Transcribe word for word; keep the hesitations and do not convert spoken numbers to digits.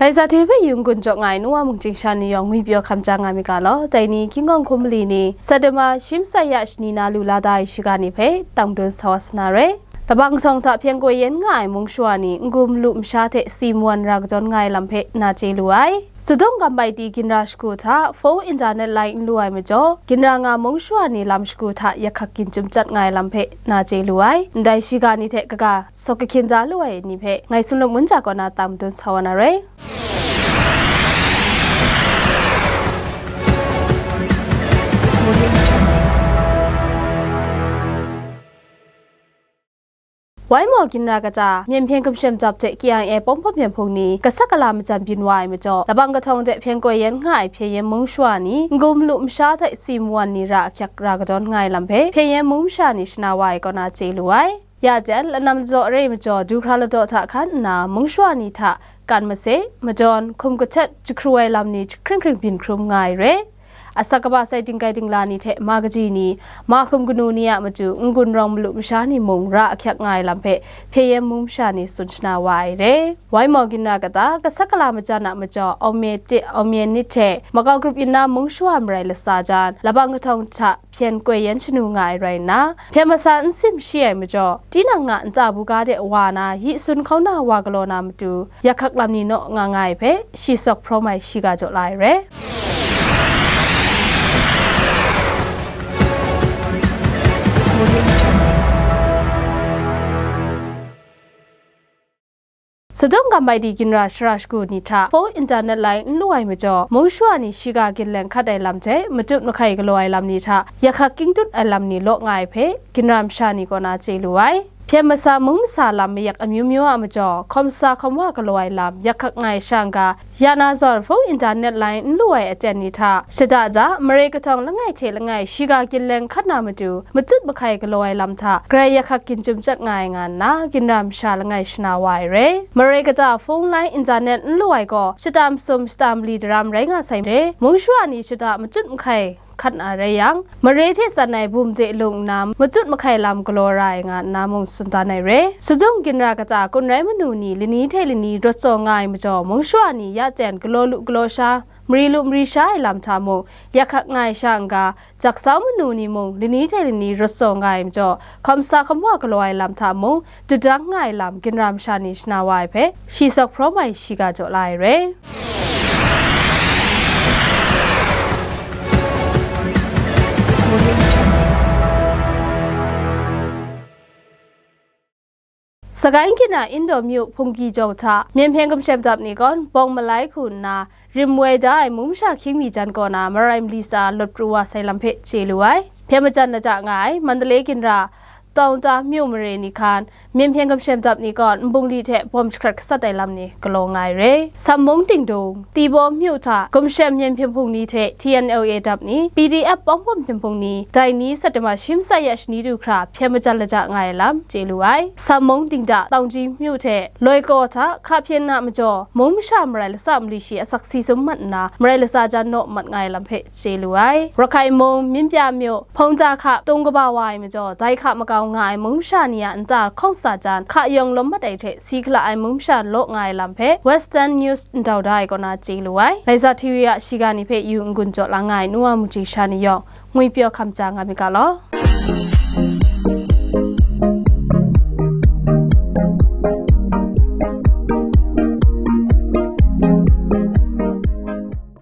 Laika T V hpe yunggun jaw nga ai nu wa mung chyingsha ni yawng ngwi pyaw hkam ja nga mi ga law, dai ni King Kong hkum mali ni September shi masai ya shani na lu la da ai shiga ni hpe tang dun sa wa sa na re. Labang kahtawng hta hpyen koi yen nga ai mung shawa ni n-gun malu masha hte si mawan ra kadawn nga ai lam hpe na chye lu ai. Sadawng Gambai Ti ginra shagu hta phone internet line n lu ai majaw, ginra nga mung shawa ni lam shagu hta yak hkak ginjum chyat nga ai lam hpe na chye lu ai. Ndai shiga ni hte kaga sawk kahkyin da lu ai ni hpe ngai Sumlum Wunja kaw na tang madun sa wa na re. Wai maw ginra kata, Myen hpyen gumshem dap hte K I A pawng hpawm hpyen hpung ni, kasak kala majan byin wa ai majaw, labang kahtawng de hpyen koi yen nga ai hpyen yen mung shawa ni, n-gun malu masha hte si mawan ni ra ahkyak ra kadawn nga ai lam hpe, hpyen yen mung masha ni shana wa ai kaw na chye lu ai. Ya jan, lanam lazaw re majaw, du hkra ladaw hta hkan nna, mung shawa ni hta kan mase, madawn, hkum kahtet, jahkru ai lam ni jahkring hkring byin hkrum nga ai re. Asak kaba sai dingkai dingla ni hte ma kaji ni, ma hkum kanu ni a matu n-gun rawng malu masha ni mung ra ahkyak nga ai lam hpe, hpyen yen mung masha ni tsun shana wa ai re. Wai maw ginra kata, kasak kala majan a majaw, Aung Mye Tit, Aung Mye Nit hte Makau grup yin na mung shawa marai latsa jan, labang kahtawng hta hpyen koi yen shanu nga ai rai nna, hpyen masa n sim shi ai majaw, tinang a nta buga de wa na, yi sun hkauna wa galaw na matu, yak hkak lam ni naw nga nga ai hpe, shi sawk hprawm ai shiga jaw la ai re. Sadawng Gambai Ti ginra shara shagu ni hta phone internet line n lu ai majaw, mung shawa ni shiga ginleng hkat ai lam hte matut mahkai galaw ai lam ni hta yak hkak king tut ai lam ni law nga ai hpe, ginra masha ni kaw na chye lu ai. Hpyen masa mung masa lam mayak amyu myu a majaw, hkawm sa hkawm wa galaw ai lam yak hkak nga ai sha n-ga, ya na zawn phone internet line n lu ai aten ni hta, shada da, mare kahtawng langai hte langai shiga ginleng hkat na matu, matut mahkai galaw ai lam hta, grai yak hkak ginjum chyat nga ai nga nna, ginra masha langai shana wa ai re. Mare kata phone line internet n lu ai gaw, shata masum shata mali daram rai nga sai re, mung shawa ni shata matut mahkai hkat na rai yang, mare hte tsan ai bum de lung nna, matut mahkai lam galaw ra ai nga nna mung tsun dan ai re. Sadawng ginra kata kun rai manu ni lani hte lani rawt tsaw nga ai majaw, mung shawa ni ya ten galaw lu galaw sha, mari lu mari sha ai lam hta mung, yak hkak nga ai sha n-ga, jak sau manu ni mung lani hte lani rawt tsaw nga ai majaw, hkawm sa hkawm wa galaw ai lam hta mung, dudang nga ai lam ginra masha ni shana wa ai hpe, shi sawk hprawm ai shiga jaw la ai re. Sagaing ginra Indo myu Hpungki jawng hta, Myen hpyen gumshem dap ni gawn bawng malai hku nna, rim woi da ai mung masha hkying mi jan kaw na marai mali tsa lawt pru wa sai lam hpe chye lu ai. Hpyen majan lata nga ai Mandalay ginra Taungta myu mare ni hkan, Myen hpyen gumshem dap ni gawn nbungli hte bawm jahkrat gasat ai lam ni galaw nga ai re. Sam mung Tingdung, Tibaw myu hta gumshem Myen hpyen hpung ni hte T N L A dap ni, P D F pawng hpawm hpyen hpung ni, dai ni September shi masai ya shani du hkra hpyen majan lata nga ai lam chye lu ai. Sam mung Dingda, Taungji myu hte Loikaw hta hka hpyen na majaw, mung masha marai latsa mali shi asak si sum mat nna, marai latsa jan naw mat nga ai lam hpe chye lu ai. Rakhai mung, Myinpya myu, Hpawngda hka tung kaba wa ai majaw, dai hka makau nga ai mung masha ni a nta hkawng sa jan, hka yawng lawm mat ai hte si hkala ai mung masha law nga ai lam hpe, Western News ndau da ai kaw na chye lu ai. Laika T V a shiga ni hpe yu n-gun jaw la nga ai nu wa mung chyingsha ni yawng, ngwi pyaw hkam ja nga mi ga law.